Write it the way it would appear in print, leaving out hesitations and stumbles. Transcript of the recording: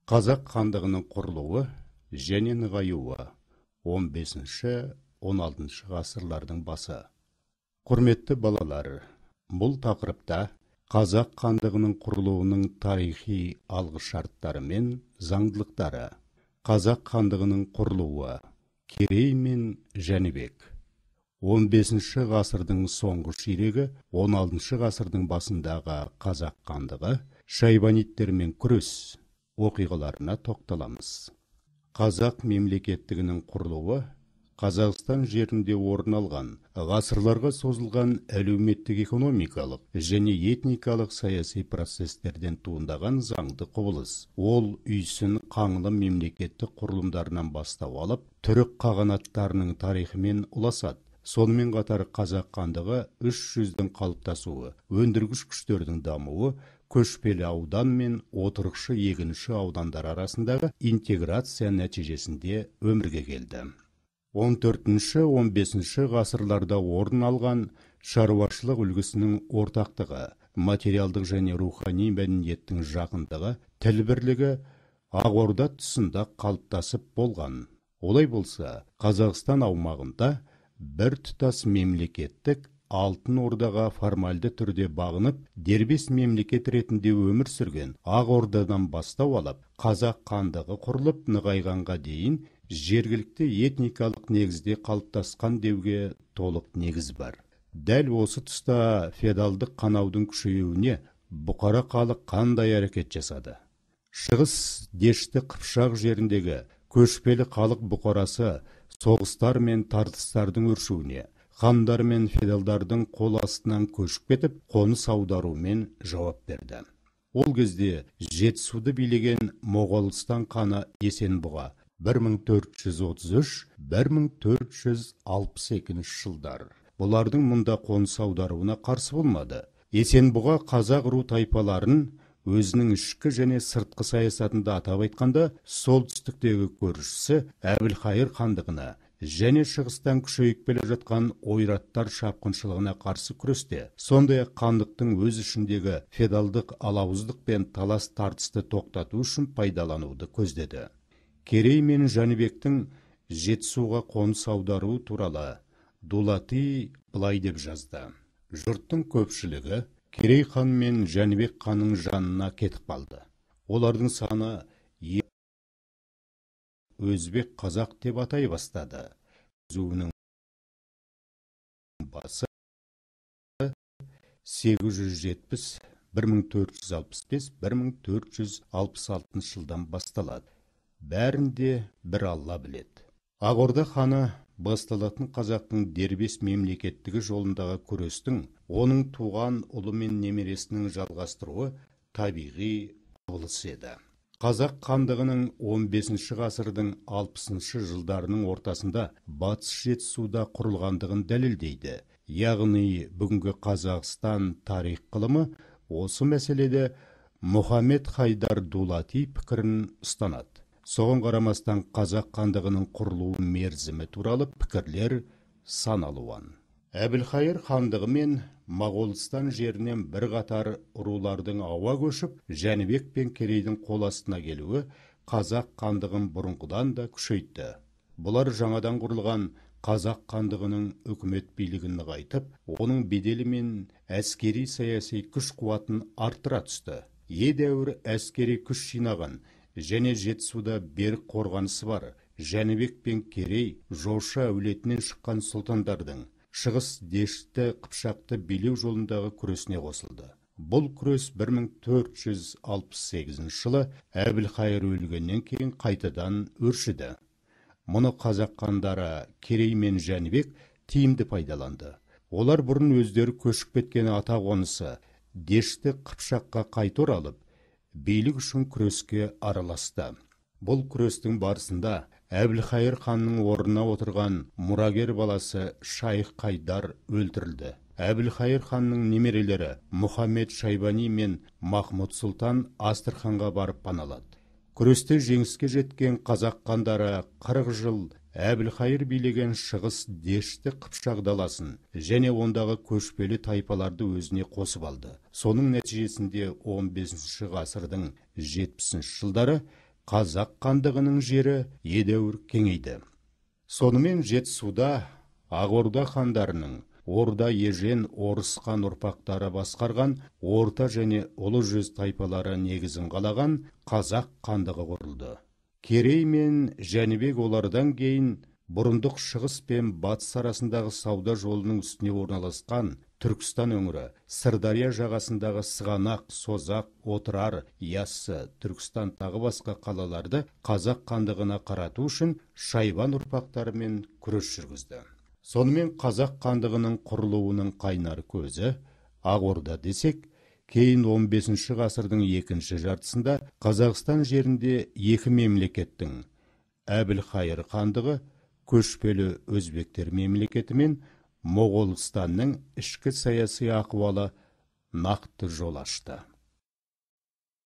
Қазақ хандығының құрылуы және нығаюы 15-16 ғасырлардың басы. Құрметті балалар, бұл тақырыпта Қазақ хандығының құрылуының тарихи алғышарттары мен заңдылықтары, Қазақ хандығының құрылуы, Керей мен Жәнібек. 15 ғасырдың соңғы ширегі, 16 ғасырдың басындағы Қазақ хандығы, шайбаниттермен күрес оқиғаларына тоқталамыз. Қазақ мемлекеттігінің құрылуы Қазақстан жерінде орын алған, ғасырларға созылған әлеуметтік экономикалық және этникалық саяси процестерден туындаған заңды құбылыс. Ол үйсін қаңлы мемлекеттік құрылымдарынан бастау алып, түрік қағанаттарының тарихымен ұласады. Сонымен қатар Қазақ хандығы үш жүздің қалыптасуы, өндіргіш күштердің дамуы, көшпелі аудан мен отырықшы егінші аудандар арасындағы интеграция нәтижесінде өмірге келді. 14-15 ғасырларда орын алған шаруашылық үлгісінің ортақтығы, материалдық және рухани мәдениеттің жақындығы, тіл бірлігі Ақ Орда тұсында қалыптасып болған. Олай болса, Қазақстан аумағында бір тұтас мемлекеттік Алтын Ордаға формальды түрде бағынып, дербес мемлекет ретінде өмір сүрген Ақ Ордадан бастау алып, Қазақ хандығы құрылып нығайғанға дейін жергілікті этникалық негізде қалыптасқан деуге толық негіз бар. Дәл осы тұста феодалдық қанаудың күшеюіне бұқара халық қандай әрекет жасады? Шығыс Дешті Қыпшақ жеріндегі көшпелі халық бұқарасы соғыстар мен тартыстардың өршуіне, хандар мен феодалдардың қол астынан көшіп кетіп, қоныс аударумен жауап берді. Ол кезде Жетісуды билеген Моғолстан ханы Есенбұға 1433-1462 жылдар. Бұлардың мұнда қоныс аударуына қарсы болмады. Есенбұға қазақ ру тайпаларын өзінің ішкі және сыртқы саясатында, атап айтқанда, солтүстіктегі көршісі Әбілхайыр хандығына және шығыстан күшейіп келе жатқан ойраттар шапқыншылығына қарсы күресте, сондай-ақ хандықтың өз ішіндегі феодалдық алауыздық пен талас тартысты тоқтату үшін пайдалануды көздеді. Керей мен Жәнібектің Жетісуға қоныс аударуы туралы Дулати былай деп жазды. Жұрттың көпшілігі Керей хан мен Жәнібек ханның жанына кетіп қалды. Олардың саны өзбек қазақ деп атай бастады. Жүзуінің басы 870 1465 1466 жылдан басталады. Бәрінде бір Алла біледі. Ақ Орда ханы басталатын қазақтың дербес мемлекеттігі жолындағы күрестің оның туған ұлы мен немересінің жалғастыруы табиғи құбылыс еді. Қазақ хандығының 15 ғасырдың 60 жылдарының ортасында Батыс Жетісуда құрылғандығын дәлелдейді. Яғни бүгінгі Қазақстан тарих ғылымы осы мәселеде Мұхаммед Хайдар Дулати пікірін ұстанады. Соған қарамастан Қазақ хандығының құрылу мерзімі туралы пікірлер сан алуан. Әбілхайыр хандығы мен Моғолстан жерінен бірқатар рулардың ауа көшіп, Жәнібек пен Керейдің қол астына келуі Қазақ хандығын бұрынғыдан да күшейтті. Бұлар жаңадан құрылған Қазақ хандығының үкімет билігін нығайтып, оның беделі мен әскери саяси күш қуатын арттыра түсті. Едәуір әскери күш жинаған және Жетісуда берік қорғанысы бар Жәнібек пен Керей Жошы әулетінен шыққан сұлтандардың Шығыс Дешті Қыпшақты билеу жолындағы күресіне қосылды. Бұл күрес 1468 жылы Әбілхайыр өлгеннен кейін қайтадан өршіді. Мұны қазақ хандары Керей мен Жәнібек тиімді пайдаланды. Олар бұрын өздері көшіп кеткен ата қонысы Дешті Қыпшаққа қайта оралып, билік үшін күреске араласты. Бұл күрестің барысында Әбілхайыр ханның орнына отырған мұрагер баласы Шайх Қайдар өлтірілді. Әбілхайыр ханның немерелері Мұхаммед Шайбани мен Махмұд сұлтан Астраханға барып паналады. Күресте жеңіске жеткен қазақ хандары 40 жыл Әбілхайыр билеген Шығыс Дешті Қыпшақ даласын және ондағы көшпелі тайпаларды өзіне қосып алды. Соның нәтижесінде 15 ғасырдың 70 жылдары Қазақ хандығының жері едәуір кеңейді. Сонымен Жетісуда Ақ Орда хандарының Орда Ежен Орыс хан ұрпақтары басқарған Орта және Ұлы жүз тайпалары негізін қалаған Қазақ хандығы құрылды. Керей мен Жәнібек олардан кейін бұрындық шығыс пен батыс арасындағы сауда жолының үстіне орналасқан Түркістан өңірі, Сырдария жағасындағы Сығанақ, Созақ, Отырар, Яссы, Түркістан тағы басқа қалаларды Қазақ хандығына қарату үшін Шайбан ұрпақтарымен күрес жүргізді. Сонымен Қазақ хандығының құрылуының қайнар көзі Ақ Орда десек, кейін 15 ғасырдың екінші жартысында Қазақстан жерінде екі мемлекеттің Әбілхайыр хандығы, көшпелі өзбектер мемлекеті мен Моғолстанның ішкі саяси ахуалы нақты жол ашты.